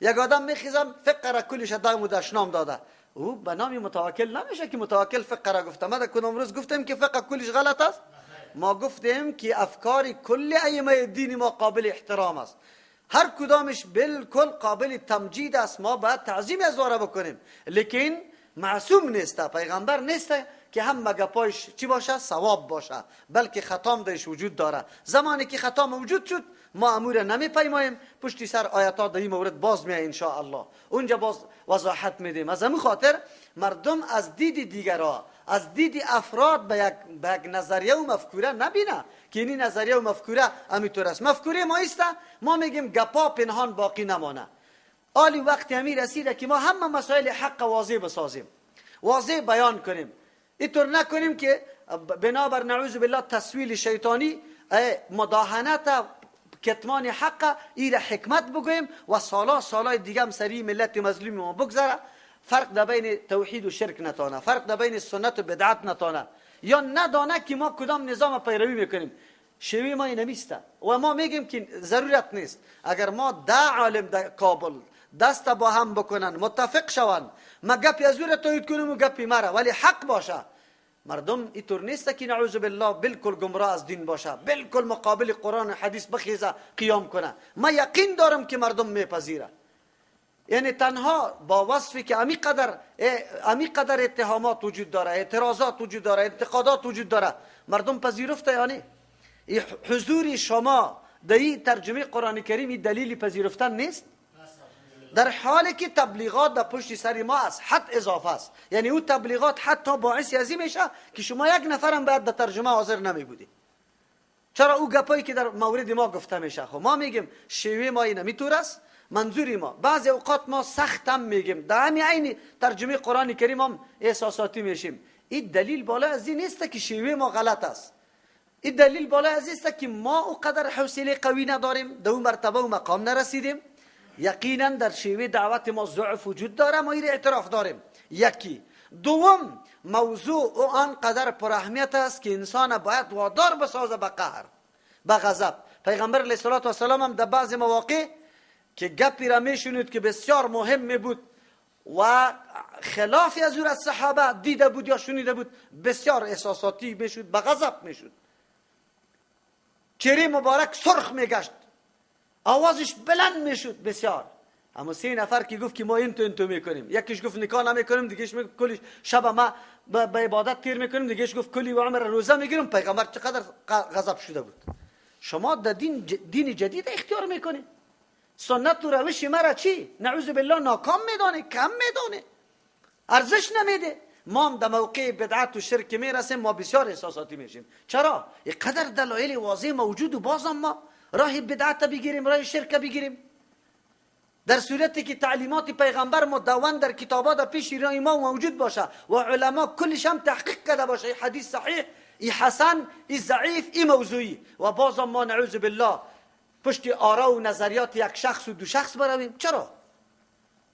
یک آدم میخیزم فقه را کلش دم و دشنام داده، او به نام متوکل نمیشه که متوکل فقه را گفته. ما در کدام روز گفتیم که فقه کلش غلط است؟ ما گفتیم که افکار کل ائمه دین ما قابل احترام است، هر کدامش بالکل قابل تمجید است، ما باید تعظیم از واره بکنیم، لیکن معصوم نیست، پیغمبر نیست که هم گپایش چی باشه؟ ثواب باشه، بلکه خطام درش وجود داره. زمانی که خطا موجود شد ما امور نمیپیماییم، پشتی سر آیات در این مورد باز میای ان شاء الله، اونجا باز وضاحت میدیم. از همین خاطر مردم از دید دیگرا، از دید افراد به یک نظریه و مفکوره نبینه که این نظریه و مفکوره همینطور است. مفکوره ما ایسته، ما میگیم گپا پنهان باقی نمانه. آلی وقتی همی رسیده که ما همه مسائل حق واضح بسازیم، واضح بیان کنیم، اینطور نکنیم که بنابر نعوذ بالله تسویل شیطانی، مداهنت، کتمان حق، ایره حکمت بگوییم و سالا سالای دیگه هم سری ملت مظلوم ما بگذره. فرق در بین توحید و شرک نتانه، فرق در بین سنت و بدعت نتانه، یا ندانه که ما کدام نظام پیروی میکنیم. شیوه ما نمیسته و ما میگیم که ضرورت نیست. اگر ما 10 عالم در کابل دست با هم بکنن، متفق شوند، ما گپی از او را تایید کنیم و گپی مرا، ولی حق باشه. مردم اینطور نیست که نعوذ بالله بالکل گمراه از دین باشه، بالکل مقابل قرآن و حدیث بخیزه قیام کنه. ما یقین دارم که مردم میپذیره. یعنی تنها با وصفی که امی قدر اتهامات وجود داره، اعتراضات وجود داره، انتقادات وجود داره، مردم پذیرفته. یعنی حضور شما در این ترجمه قرآن کریم دلیل پذیرفتن نیست، در حالی که تبلیغات در پشت سر ما از حد اضافه است. یعنی او تبلیغات حتی باعث ازی میشه که شما یک نفرم باید در ترجمه حاضر نمی بودی. چرا؟ او گپایی که در مورد ما گفته میشه. خب ما میگیم شیوه ما این میتور است، منظوری ما. بعضی اوقات ما سخت هم میگیم، در همین عین ترجمه قرآن کریم هم احساساتی میشیم. این دلیل بالا از این نیست که شیوه ما غلط است، این دلیل بالا از این است که ما او قدر حوصله قوی نداریم، در اون مرتبه و مقام نرسیدیم. یقینا در شیوه دعوت ما ضعف وجود داره، ما این اعتراف داریم. یکی. دوم، موضوع او آنقدر پر اهمیت است که انسان باید وادار بسازه به قهر، به غضب. پیغمبر علیه الصلاة والسلام هم در بعض مواقع که گپی را میشونید که بسیار مهم می بود و خلاف از او از صحابه دیده بود یا شنیده بود، بسیار احساساتی میشد، به غضب میشد، چهره مبارک سرخ میگشت، آوازش بلند میشد بسیار. اما 3 نفر که گفت که ما این تو میکنیم، یکیش گفت نکاح نمیکنیم، دیگهش میگفت کلی شب ما به عبادت تیر میکنیم، دیگهش گفت کلی و عمر روزه میگیریم. پیغمبر چقدر غضب شده بود. شما در دین جدید اختیار میکنید، سنت و روش مرا چی؟ نعوذ بالله ناکام میدانه، کم میدانه، ارزش نمیده. ما هم در موقع بدعت و شرک میرسیم، ما بسیار احساساتی میشیم. چرا؟ اینقدر دلایل واضح موجود و بازم ما راه بدعت بگیریم، راه شرک بگیریم، در صورتی که تعلیمات پیغمبر مدون در کتابات در پیش راه ما موجود باشه و علما کلش هم تحقیق کرده باشه، این حدیث صحیح، این حسن، این ضعیف، این موضوعی، و بازم ما نعوذ بالله پشت آرا و نظریات یک شخص و دو شخص برویم. چرا؟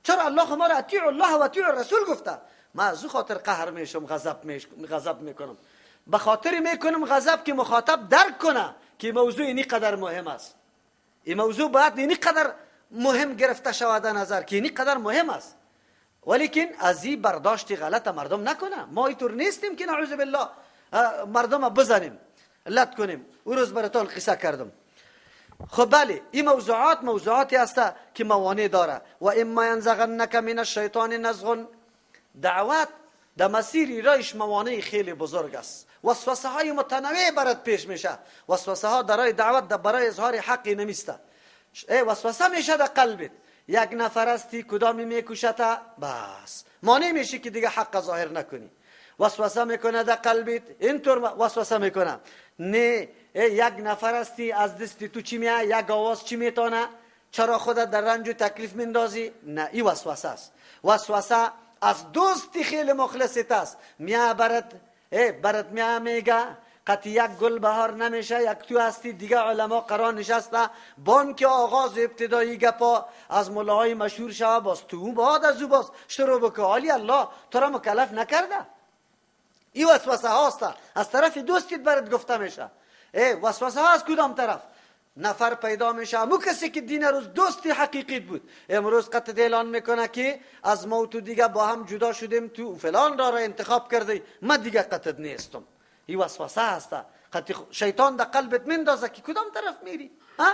چرا الله ما را اطیع الله و اطیع الرسول گفته؟ ما از او خاطر قهر میشم، غضب میکنم، به خاطر میکنم غضب که مخاطب درک کنه که موضوع اینی قدر مهم است. این موضوع باید اینی قدر مهم گرفته شود نظر که اینی قدر مهم است. ولیکن از این برداشت غلط مردم نکنه. ما اینطور نیستیم که نعوذ بالله مردم بزنیم، لط کنیم. او روز براتون قصه کردم. خب بله، این موضوعات موضوعاتی است که موانع داره. و اما ینزغنک من الشیطان نزغ، دعوت در مسیر رایش موانع خیلی بزرگ است. وسوسه های متنوع برات پیش میشه. وسوسه ها در دعوت در برای اظهار حق نمیسته. وسوسه میشه در قلبت. یک نفر هستی کدامی میکشته، بس مانع میشی که دیگه حق ظاهر نکنی. وسوسه میکنه در قلبت، اینطور وسوسه میکنه. نه، یک نفر هستی از دست تو چی میه، یک آواز چی میتونه، چرا خودت در رنج و تکلیف میندازی؟ نه، این وسوسه است. وسوسه از دوستی خیلی مخلصت است، میا برات برات میا میگه قطعی یک گل بهار نمیشه، یک تو هستی دیگه علما قرار نشسته بانک آغاز ابتدایی گپا از ملاهای مشهور شوه، باز تو بعد از او باز شروع بکه. عالی الله تو را مکلف نکرده. این وسوسه هاست از طرف دوستیت برات گفته میشه. وسوسه ها از کدام طرف؟ نفر پیدا میشه، همو کسی که دین روز دوستی حقیقی بود امروز قطع اعلان میکنه که از ما و تو دیگه با هم جدا شدیم، تو فلان را انتخاب کردی، من دیگه قطع نیستم. این وسوسه هست، قطع شیطان در قلبت میندازه که کدام طرف میری. ها؟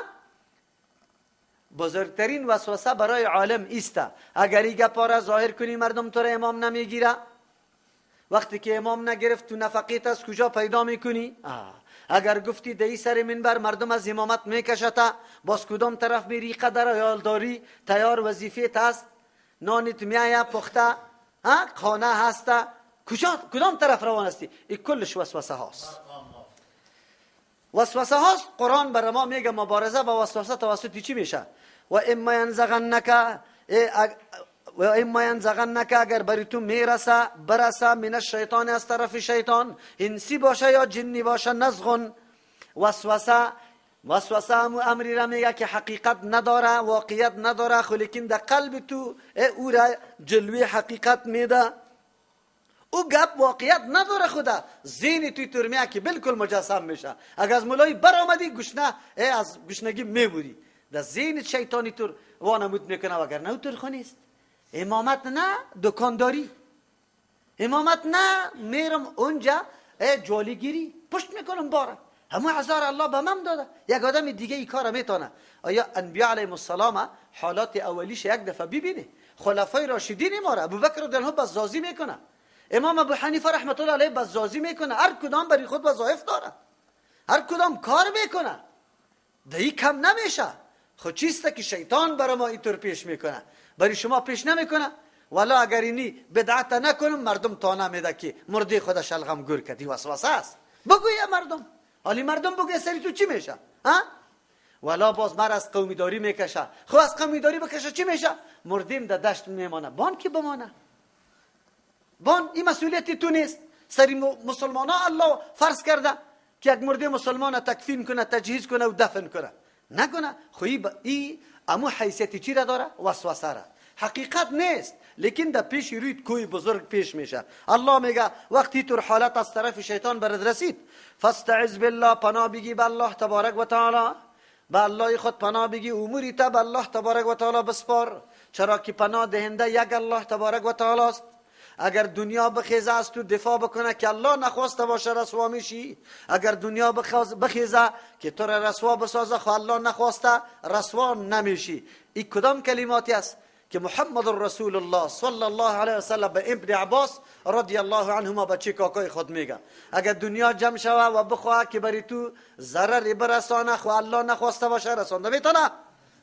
بزرگترین وسوسه برای عالم ایسته، اگر این گپا را ظاهر کنی مردم تو را امام نمیگیره. وقتی که امام نگرفت تو نفقیت از کجا پیدا میکنی؟ اگر گفتی دی سر منبر مردم از امامت میکشته، باز کدام طرف میری؟ قدر یال داری، تیار وظیفه هست، نانت میایه پخته، خانه هسته، کجا کدام طرف روان هستی؟ این کلش وسوسه هاست، وسوسه هاست. قرآن بر ما میگه مبارزه با وسوسه توسط چی میشه؟ و اما ینزغنک، و اما ینزغنک، اگر بری تو میرسه برسه، من الشیطان، از طرف شیطان، انسی باشه یا جنی باشه، نزغن وسوسه. وسوسه هم امری را میگه که حقیقت نداره، واقعیت نداره، خو لیکن در قلب تو او را جلوی حقیقت میده. او گپ واقعیت نداره، خدا ذهن توی ترمیه که بالکل مجسم میشه. اگر از مولای برآمدی گشنه، از گشنگی میبوری، در ذهن شیطانی تور وانمود میکنه، وگرنه او تور خو نیست. امامت نه دکانداری، امامت نه میرم اونجا جالیگیری پشت میکنم باره، همو عذار الله به من داده. یک آدم دیگه ای کار میتونه. آیا انبیاء علیهم السلام حالات اولیش یک دفعه ببینه، خلفای راشدین ما را ابوبکر رضی الله عنه بزازی میکنه، امام ابو حنیفه رحمت الله علیه بزازی میکنه، هر کدام برای خود وظایف داره، هر کدام کار میکنه، دهی کم نمیشه. خو چیست که شیطان برای ما اینطور پیش میکنه، برای شما پیش نمیکنه. ولا اگر اینی بدعت نکنم مردم تا نمیده که مرده خودش شلغم گور کردی، وسوسه است. بگو یا مردم، حالی مردم بگو سری تو چی میشه؟ ها؟ ولا باز مر از قومی داری میکشه، خو از قومی داری بکشه چی میشه؟ مردیم در دشت میمانه، بان کی بمانه؟ بان این مسئولیت تو نیست. سری مسلمان ها الله فرض کرده که یک مرده مسلمان تکفین کنه، تجهیز کنه و دفن کنه، نکنه. خو ای امو حیثیت چی را داره؟ وسوسه را. حقیقت نیست، لیکن در پیش روی کوی بزرگ پیش میشه. الله میگه وقتی تو حالت از طرف شیطان برد رسید، فاستعذ بالله، پناه بگی به الله تبارک و تعالی، به الله خود پناه بگی، اموری تا به الله تبارک و تعالی بسپار، چرا که پناه دهنده یک الله تبارک و تعالی است. اگر دنیا بخیزه از تو دفاع بکنه که الله نخواسته باشه رسوا میشی، اگر دنیا بخیزه که تو را رسوا بسازه خو الله نخواسته رسوا نمیشی. این کدام کلماتی است که محمد رسول الله صلی الله علیه وسلم به ابن عباس رضی الله عنهما بچه کاکای خود میگه اگر دنیا جمع شوه و بخواه که بری تو ضرر برسانه خو الله نخواسته باشه رسانده میتونه؟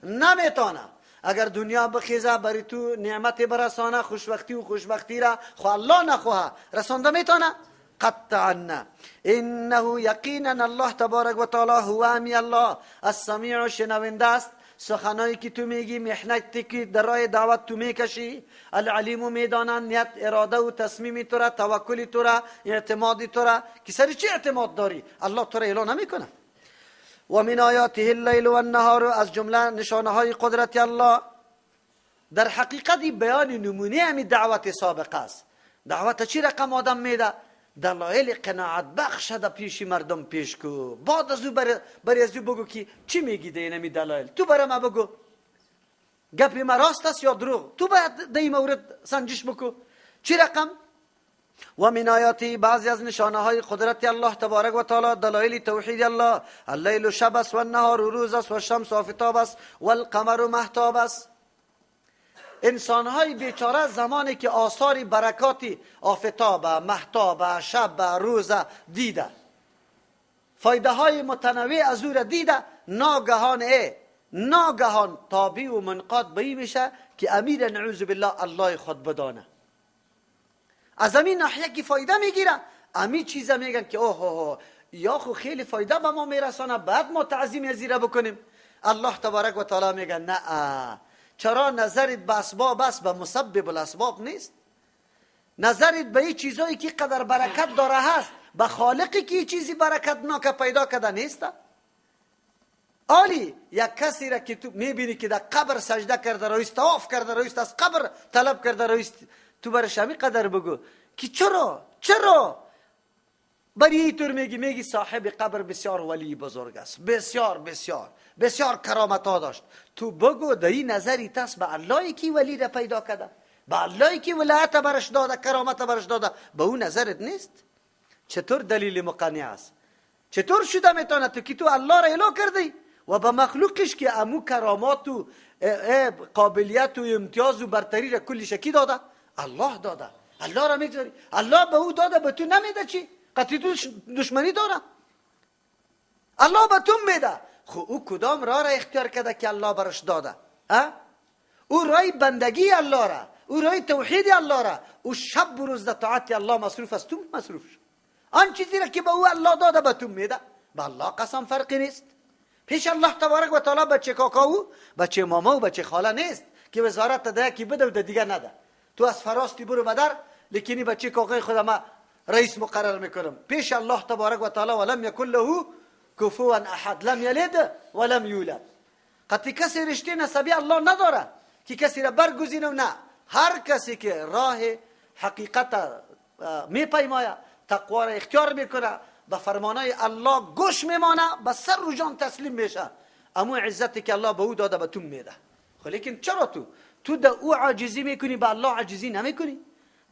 نمیتونه. اگر دنیا بخیزه بری تو نعمت برسانه خوشبختی و خوشبختی را خو الله نخواه رسانده میتونه؟ قطعا. انه یقینا الله تبارک و تعالی هو امی الله السمیع شنونده است سخنایی که تو میگی، محنتی که در راه دعوت تو میکشی، العلیم میدانن نیت، اراده و تصمیم تو را، توکل تو را، اعتماد تو را، که سر چی اعتماد داری؟ الله تو را اعلان نمیکنه. و من آیاته اللیل و النهار، از جمله نشانه های قدرت الله. در حقیقت بیان نمونه همی دعوت سابقه است. دعوت چی رقم آدم میده؟ دلایل قناعت بخش در پیش مردم پیش کو، بعد از او بر از او بگو که چی میگی ده اینمی دلایل، تو برای ما بگو گپ ما راست است یا دروغ، تو باید در این مورد سنجش بکو. چی رقم؟ و من آیاتی، بعضی از نشانه های قدرت الله تبارک و تعالی، دلایل توحید الله، اللیل شب است و النهار روز است و الشمس آفتاب است و القمر مهتاب است. انسان های بیچاره زمانی که آثار برکاتی آفتاب، مهتاب، شب، روز دیده، فایده های متنوع از او را دیده، ناگهان ناگهان تابع و منقاد به این میشه که امیر نعوذ بالله الله خود بدانه. از امین ناحیه که فایده میگیره، امین چیزا میگن که اوه اوه یا خو خیلی فایده به ما میرسانه، بعد ما تعظیم از را بکنیم. الله تبارک و تعالی میگه نه، چرا نظرت به اسباب است، به مسبب الاسباب نیست؟ نظرت به این چیزایی که قدر برکت داره هست، به خالقی که چیزی برکت ناک پیدا کرده نیست؟ آلی یک کسی را که تو میبینی که در قبر سجده کرده رئیس، طواف کرده رئیس، از قبر طلب کرده رئیس، تو برش همی قدر بگو که چرا بری اینطور میگی؟ میگی صاحب قبر بسیار ولی بزرگ است، بسیار بسیار بسیار کرامت ها داشت. تو بگو در این نظری تس به الله کی ولی را پیدا کرده، به الله کی ولایت برش داده، کرامت برش داده، به او نظرت نیست؟ چطور دلیل مقنع است؟ چطور شده میتونه تو که تو الله را اله کردی و به مخلوقش که امو کرامات و قابلیت و امتیاز و برتری را کلش کی داده؟ الله داده. الله را میگذاری، الله به او داده، به تو نمیده. چی؟ قطعی تو دشمنی داره، الله به تو میده. خب او کدام راه را اختیار کرده که الله برش داده؟ او رای بندگی الله را، او رای توحید الله را، او شب و روز در طاعت الله مصروف است، تو مصروف شد. آن چیزی را که به او الله داده به تو میده. به الله قسم فرقی نیست. پیش الله تبارک و تعالی بچه کاکا و بچه ماما و بچه خاله نیست که وزارت ده که بده و ده دیگه نده. تو از فراستی برو بدر، لیکنی بچه کاکای خود ما رئیس مقرر میکنم. پیش الله تبارک و تعالی ولم یکن له کفوا احد، لم یلد ولم یولد. قطعی کسی رشته نسبی الله نداره که کسی را برگزینه و نه. هر کسی که راه حقیقت میپیماید، تقوا را اختیار میکنه، به فرمانای الله گوش میمانه، به سر و جان تسلیم میشه، امو عزتی که الله به او داده به تو میده. خب لیکن چرا تو ده او عاجزی میکنی، به الله عاجزی نمیکنی؟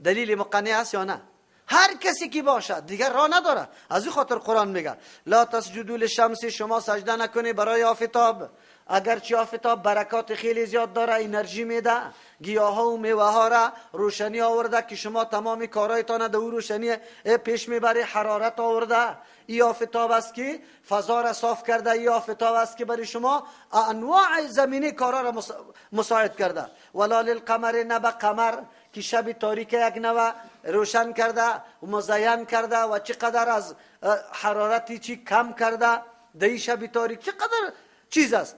دلیل مقنع است یا نه؟ هر کسی که باشه دیگر راه نداره. از این خاطر قرآن میگه لا تسجدوا للشمس، شما سجده نکنی برای آفتاب. اگرچه آفتاب برکات خیلی زیاد داره، انرژی میده، گیاها و میوه ها را روشنی آورده که شما تمام کارایتان در او روشنی پیش میبری، حرارت آورده. ای آفتاب است که فضا را صاف کرده، ای آفتاب است که برای شما انواع زمینه کارا را مساعد کرده. ولا للقمر، نه به قمر که شب تاریک یک نوع روشن کرده و مزین کرده و چقدر از حرارتی چی کم کرده در شب تاریک، چقدر چیز است.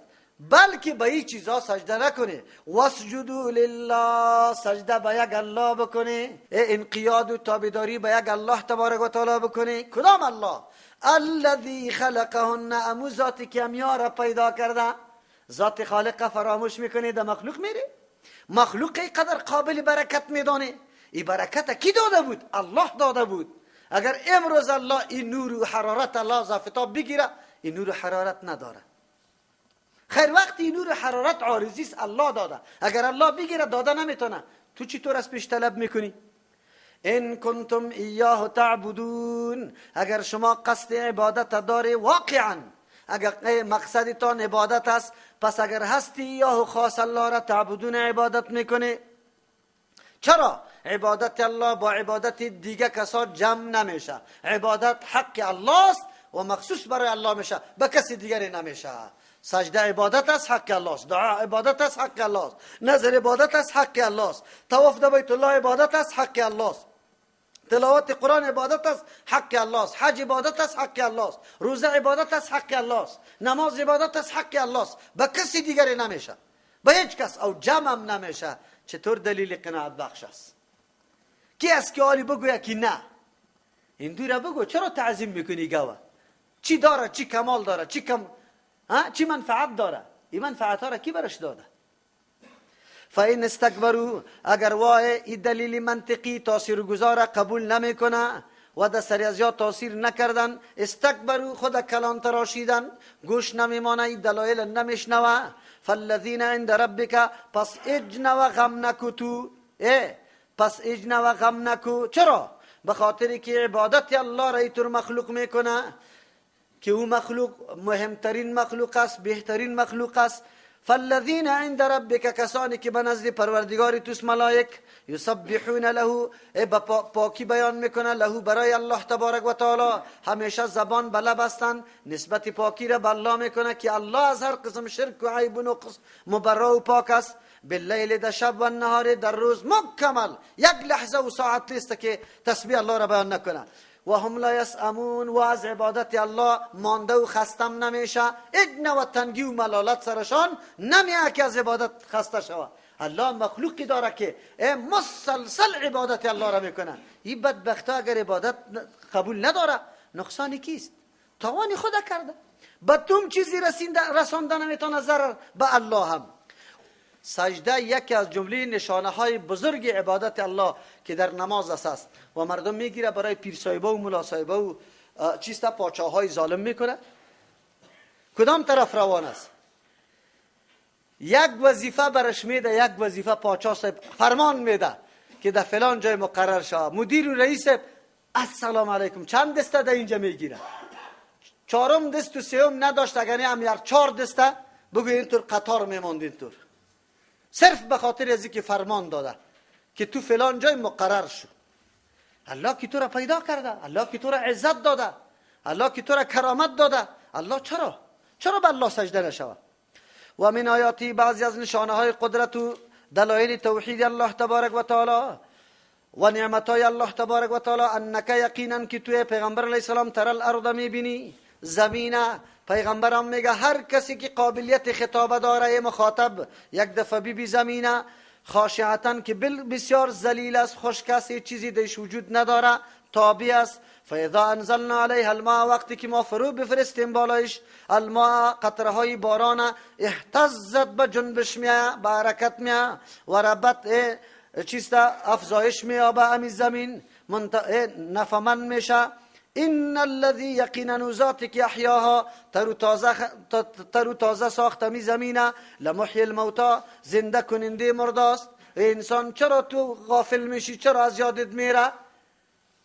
بلکه به این چیزها سجده نکنی. واسجدوا لله، سجده به یک الله بکنی، انقیاد و تابعداری به یک الله تبارک و تعالی بکنی. کدام الله؟ الذی خلقهن، امو ذاتی که امیا را پیدا کرده. ذات خالق فراموش میکنی، در مخلوق میری. مخلوق قدر قابل برکت میدانه. این برکت کی داده بود؟ الله داده بود. اگر امروز الله این نور و حرارت الله از آفتاب بگیره، این نور و حرارت نداره. خیر وقتی نور حرارت عارضی است، الله داده. اگر الله بگیره داده نمیتونه. تو چطور از پیش طلب میکنی؟ ان کنتم ایاه تعبدون، اگر شما قصد عبادت داری واقعا، اگر مقصدتان عبادت است، پس اگر هستی ایاه خاص الله را تعبدون عبادت میکنی. چرا؟ عبادت الله با عبادت دیگه کسا جمع نمیشه. عبادت حق الله است و مخصوص برای الله میشه، به کسی دیگری نمیشه. سجده عبادت است، حق الله است. دعا عبادت است، حق الله است. نظر عبادت است، حق الله است. طواف در بیت الله عبادت است، حق الله است. تلاوت قرآن عبادت است، حق الله است. حج عبادت است، حق الله است. روزه عبادت است، حق الله است. نماز عبادت است، حق الله است. به کسی دیگری نمیشه، به هیچ کس او جمع هم نمیشه. چطور دلیل قناعت بخش است؟ کی است که آلی بگوید که نه؟ هندو را بگو چرا تعظیم میکنی گوه؟ چی داره؟ چی کمال داره؟ چی کم چی منفعت داره؟ این منفعت ها را کی برش داده؟ فإن استکبروا، اگر وای این دلیل منطقی تاثیرگذار قبول نمیکنه و در سری از یا تاثیر نکردن، استکبروا خود کلان تراشیدن، گوش نمیمانه، این دلایل نمیشنوه. فالذین عند ربک، پس اجنو غم نکو تو، پس اجنو غم نکو. چرا؟ به خاطر که عبادت الله را اینطور مخلوق میکنه که او مخلوق مهمترین مخلوق است، بهترین مخلوق است. فالذین عند ربک، کسانی که به نزد پروردگار توست ملائک، یسبحون له، به پاکی بیان میکنه، له برای الله تبارک و تعالی، همیشه زبان به لب هستند، نسبت پاکی را به الله میکنه که الله از هر قسم شرک و عیب و نقص مبرا و پاک است. باللیل در شب و النهار در روز، مکمل یک لحظه و ساعت نیست که تسبیح الله را بیان نکنه. و هم لا یسأمون، و از عبادت الله مانده و خستم نمیشه، اجنه و تنگی و ملالت سرشان نمیه که از عبادت خسته شوه. الله مخلوقی داره که مسلسل عبادت الله را میکنه. این بدبخت اگر عبادت قبول نداره، نقصان کیست؟ تاوان خود کرده. به توم چیزی رسانده نمیتونه ضرر به الله هم. سجده یکی از جمله نشانه های بزرگ عبادت الله که در نماز است و مردم میگیره برای پیر صاحبه و ملا صاحبه و چیستا پاچه های ظالم میکنه. کدام طرف روان است؟ یک وظیفه برش میده، یک وظیفه پاچا صاحب فرمان میده که در فلان جای مقرر شود. مدیر و رئیس السلام علیکم چند دسته در اینجا میگیره؟ چهارم دست و سوم نداشت، اگر هم یک چهار دسته بگو اینطور قطار میموند اینطور، صرف به خاطر از اینکه فرمان داده که تو فلان جای مقرر شو. الله که تو را پیدا کرده، الله که تو را عزت داده، الله که تو را کرامت داده، الله چرا به الله سجده نشود؟ و من آیاتی، بعضی از نشانه های قدرت و دلایل توحید الله تبارک و تعالی و نعمت های الله تبارک و تعالی، انک یقینا که توی پیغمبر علیه السلام تر الارض میبینی زمینه. پیغمبرم میگه هر کسی که قابلیت خطابه داره مخاطب یک دفعه بی زمینه خاشعتا که بسیار ذلیل است، خشک است، چیزی دیش وجود نداره، تابع است. فاذا انزلنا علیها الماء، وقتی که ما فرو بفرستیم بالایش الماء قطره های باران، اهتزت به جنبش میه، به حرکت میه و ربت چیست افزایش میابه امی زمین، نفمن میشه. ان الذي یقینا ذاتی که احیاها تر و تازه ساخت امی زمینه، لمحیی الموتی زنده کننده مرداست. انسان چرا تو غافل میشی؟ چرا از یادت میره؟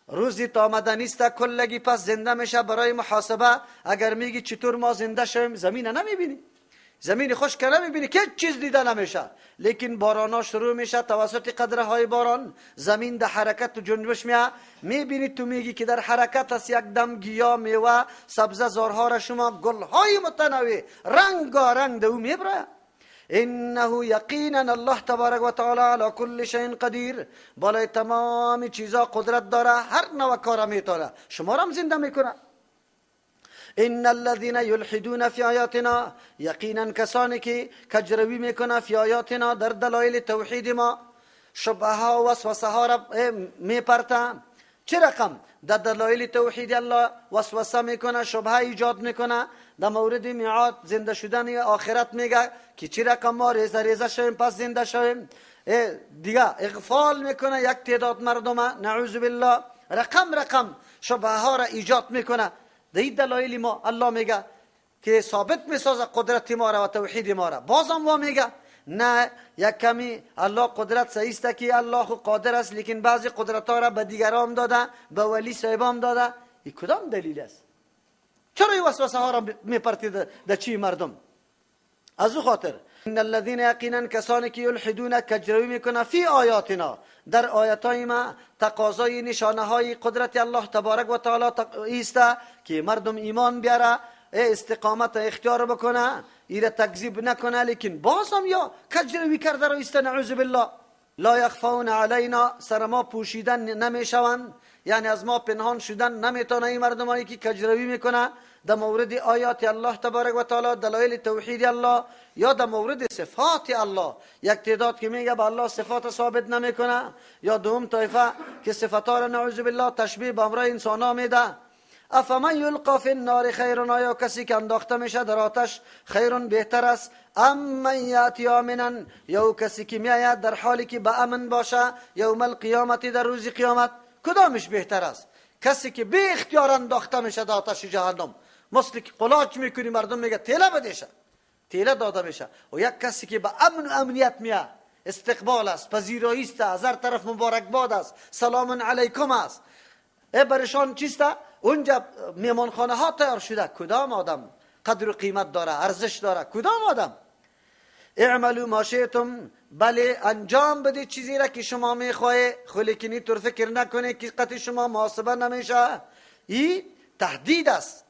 روزی تا آمده نیست کلگی پس زنده میشه برای محاسبه. اگر میگی چطور ما زنده شویم، زمینه نمیبینی، زمین خشک نمیبینی که چیز دیده نمیشه، لیکن بارانا شروع میشه توسط قدره های باران زمین در حرکت و جنبش میه، میبینی تو میگی که در حرکت است. یک دم گیا، میوه، سبزه زارها را شما گل های متنوع رنگارنگ دو میبره. انه یقینا الله تبارک و تعالی علی کل شیء قدیر، بالای تمام چیزا قدرت داره، هر نوع کار میتونه، شما را هم زنده میکنه. ان الذين يلحدون في آیاتنا، یقینا کسانی که کجروی میکنه فی آیاتنا در دلایل توحید ما، شبهه ها و وسوسه ها را میپرته. چه رقم در دلایل توحید الله وسوسه میکنه، شبهه ایجاد میکنه، در مورد میعاد زنده شدن آخرت میگه که چه رقم ما ریزه ریزه شویم پس زنده شویم. دیگه اغفال میکنه یک تعداد مردم، نعوذ بالله، رقم رقم شبهه ها را ایجاد میکنه. در این دلایل ما الله میگه که ثابت میسازه قدرت ما را و توحید ما را. بازم وا میگه نه، یک کمی الله قدرت صحیح است که الله قادر است، لیکن بعضی قدرت ها را به دیگران داده، به ولی صاحبان داده. این کدام دلیل است؟ چرا این وسوسه ها را میپرتید در چی مردم؟ از او خاطر ان الذين یقینا کسانی که یلحدون کجروی میکنه فی آیاتنا در آیاتای ما، تقاضای نشانه های قدرت الله تبارک و تعالی ایست که مردم ایمان بیاره، استقامت اختیار بکنه، ایره تکذیب نکنه، لیکن بازم یا کجروی کرده رو ایست، نعوذ بالله. لا یخفون علینا، سر ما پوشیدن نمیشوند، یعنی از ما پنهان شدن نمیتونه این مردمایی که کجروی میکنه در مورد آیات الله تبارک و تعالی، دلایل توحید الله، یا در مورد صفات الله. یک تعداد که میگه به الله صفات ثابت نمیکنه، یا دوم طایفه که صفات را نعوذ بالله تشبیه به امرای انسان ها میده. افمن یلقی فی النار خیر، یا کسی که انداخته میشه در آتش خیر بهتر است، ام من یاتی آمنا، یا کسی که میآید در حالی که به امن باشه، یوم القیامت در روز قیامت، کدامش بهتر است؟ کسی که بی اختیار انداخته میشه در آتش جهنم، مثل که قلاچ میکنی مردم میگه تیله بدیشه، تیله داده میشه، و یک کسی که به امن و امنیت میاد، استقبال است، پذیرایی است، از هر طرف مبارکباد است، سلام علیکم است، برشان چیست؟ اونجا میمانخانه ها تیار شده. کدام آدم قدر و قیمت داره، ارزش داره؟ کدام آدم؟ اعملوا ما شئتم، بله انجام بده چیزی را که شما میخواهی، خو لیکن طور فکر نکنه که قطع شما محاسبه نمیشه. این تهدید است.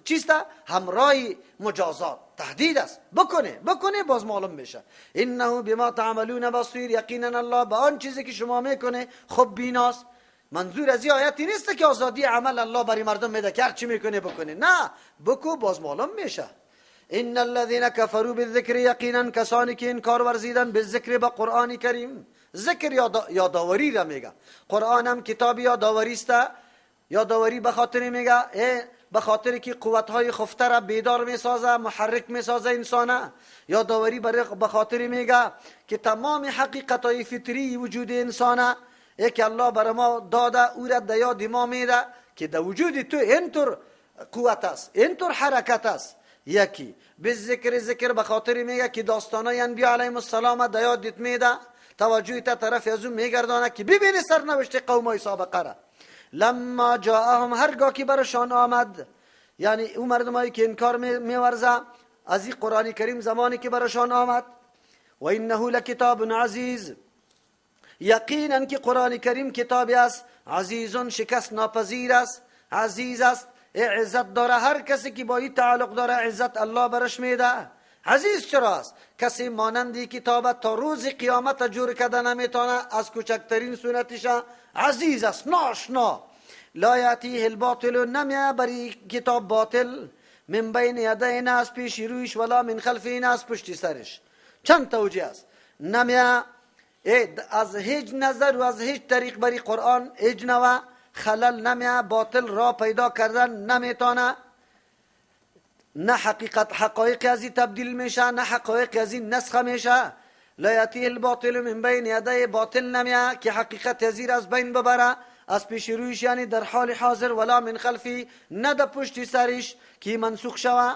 چیست؟ همراه مجازات تهدید است. بکنه بکنه باز معلوم میشه. انه بما تعملون بصیر، یقینا الله به آن چیزی که شما میکنه خوب بیناست. منظور از این آیت نیست که آزادی عمل الله برای مردم میده که هر چی میکنه بکنه، نه، بکو باز معلوم میشه. ان الذين كفروا بالذکر، یقینا کسانی که انکار ورزیدن بالذکر به قرآن کریم، ذکر یادآوری را میگه. قرآن هم کتاب یادآوری است. یادآوری به خاطر میگه به خاطر که قوت‌های خفته را بیدار میسازه، محرک میسازه انسانه. یادآوری به خاطر میگه که تمام حقیقت‌های فطری وجود انسانه که الله بر ما داده، او را در یاد ما میده که در وجود تو اینطور قوت است، اینطور حرکت است. یکی بالذکر، ذکر به خاطر میگه که داستانای انبیا علیهم السلام در یادت میده، توجه تا طرف از اون میگردانه که ببینی سرنوشت قومای سابقه را. لما جاءهم، هرگاه که برشان آمد، یعنی اون مردمایی که انکار میورزه از این قرآن کریم زمانی که برشان آمد. و انه لکتاب عزیز، یقینا که قرآن کریم کتابی است عزیز، شکست ناپذیر است، عزیز است، عزت داره. هر کسی که با این تعلق داره عزت الله برش میده. عزیز چرا است؟ کسی مانندی کتاب تا روز قیامت جور کرده نمیتونه، از کوچکترین سنتش عزیز است، ناشنا. لا یاتیه الباطل، نمیه بری کتاب باطل، من بین یدیه، از پیش رویش، ولا من خلفه، از پشت سرش. چند توجیه است. نمیه از هیچ نظر و از هیچ طریق بری قرآن هیچ نوع خلل نمیه، باطل را پیدا کردن نمیتونه، نه حقیقت حقایق از این تبدیل میشه، نه حقایق از این نسخ میشه. لا یاتیه الباطل من بین یدیه، باطل نمیه که حقیقت از از بین ببره از پیش رویش، یعنی در حال حاضر، ولا من خلفی، نه در پشت سرش که منسوخ شوه.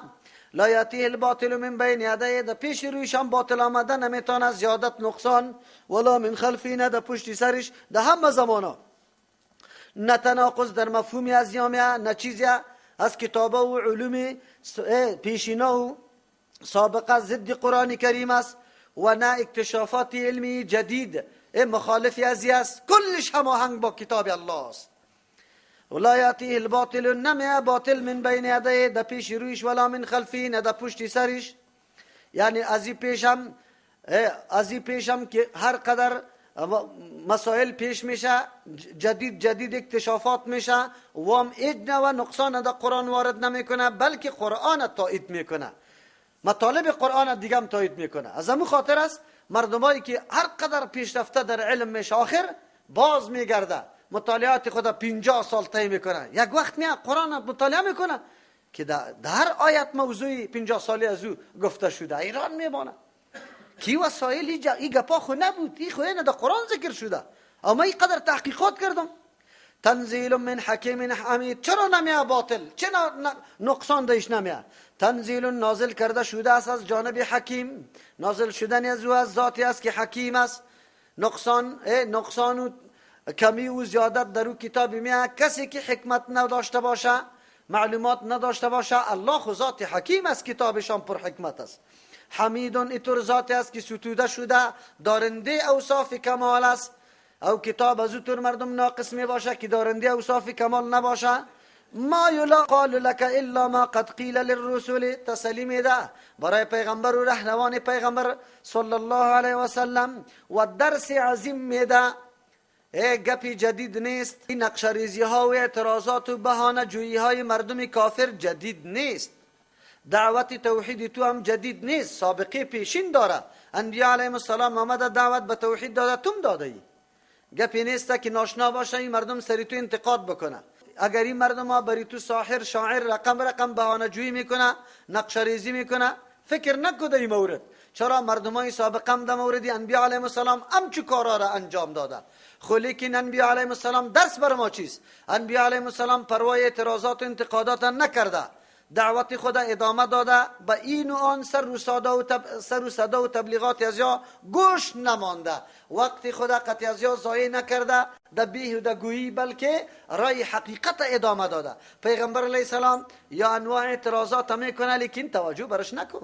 لا یاتیه الباطل من بین یدیه، در پیش رویش هم باطل آمده نمیتونه، زیادت نقصان، ولا من خلفی، نه در پشت سرش، در همه زمانا. نه تناقض در مفهومی از یامیه، نه چیزی از کتابه و علوم پیشینه و سابقه ضد قرآن کریم است، و نه اکتشافات علمی جدید مخالف ازی است، کلش هماهنگ با کتاب الله است. ولا یاتیه الباطل، نمیه باطل من بین یدیه، در پیش رویش، ولا من خلفی، نه در پشت سرش. یعنی از این پیشم که هر قدر مسائل پیش میشه، جدید جدید اکتشافات میشه، وام هیچ نوع نقصان در قرآن وارد نمیکنه، بلکه قرآن تایید میکنه، مطالب قرآن دیگه هم تایید میکنه. از همون خاطر است مردمایی که هر قدر پیشرفته در علم میشه، آخر باز میگرده مطالعات خود 50 سال طی میکنه، یک وقت میاد قرآن مطالعه میکنه که در هر آیت موضوعی 50 سالی از او گفته شده، ایران میمانه کی وسایل این گپا خو نبود، این خو نه در قرآن ذکر شده، اما این قدر تحقیقات کردم. تنزیل من حکیم حمید، چرا نمیه باطل؟ چه نقصان دیش نمیه؟ تنزیل نازل کرده شده است از جانب حکیم، نازل شدن از او از ذاتی است که حکیم است. نقصان و کمی و زیادت در او کتاب میه. کسی که حکمت نداشته باشه، معلومات نداشته باشه، الله خو ذات حکیم است، کتابشان پر حکمت است. حمید ایتور ذاتی است که ستوده شده، دارنده اوصاف کمال است. او کتاب از او مردم ناقص می باشه که دارنده اوصاف کمال نباشه. ما یقال لك الا ما قد قیل للرسل، تسلی میده برای پیغمبر و رهنوان پیغمبر صلی الله علیه و سلم، و درس عظیم میده. گپی جدید نیست، این نقشه‌ریزی ها و اعتراضات و بهانه جویی های مردم کافر جدید نیست، دعوت توحید تو هم جدید نیست، سابقه پیشین داره. انبیا علیهم السلام آمده دعوت به توحید داده، تم داده ای. گپی نیست که ناشنا باشه این مردم سری تو انتقاد بکنه. اگر این مردم ها بری تو ساحر شاعر رقم رقم بهانه جویی میکنه، نقشه ریزی میکنه، فکر نکو در این مورد. چرا مردم های سابقه هم در مورد انبیا علیهم السلام همچو کارا را انجام داده. خو لیکن انبیا علیهم السلام درس بر ما چیست؟ انبیا علیهم السلام پروای اعتراضات و انتقادات نکرده، دعوت خود ادامه داده، به این و آن سر و صدا و تبلیغات از یا گوش نمانده، وقت خود قطع از یا ضایع نکرده در بیهوده گویی، بلکه رای حقیقت ادامه داده. پیغمبر علیه السلام یا انواع اعتراضات میکنه، لیکن توجه برش نکو.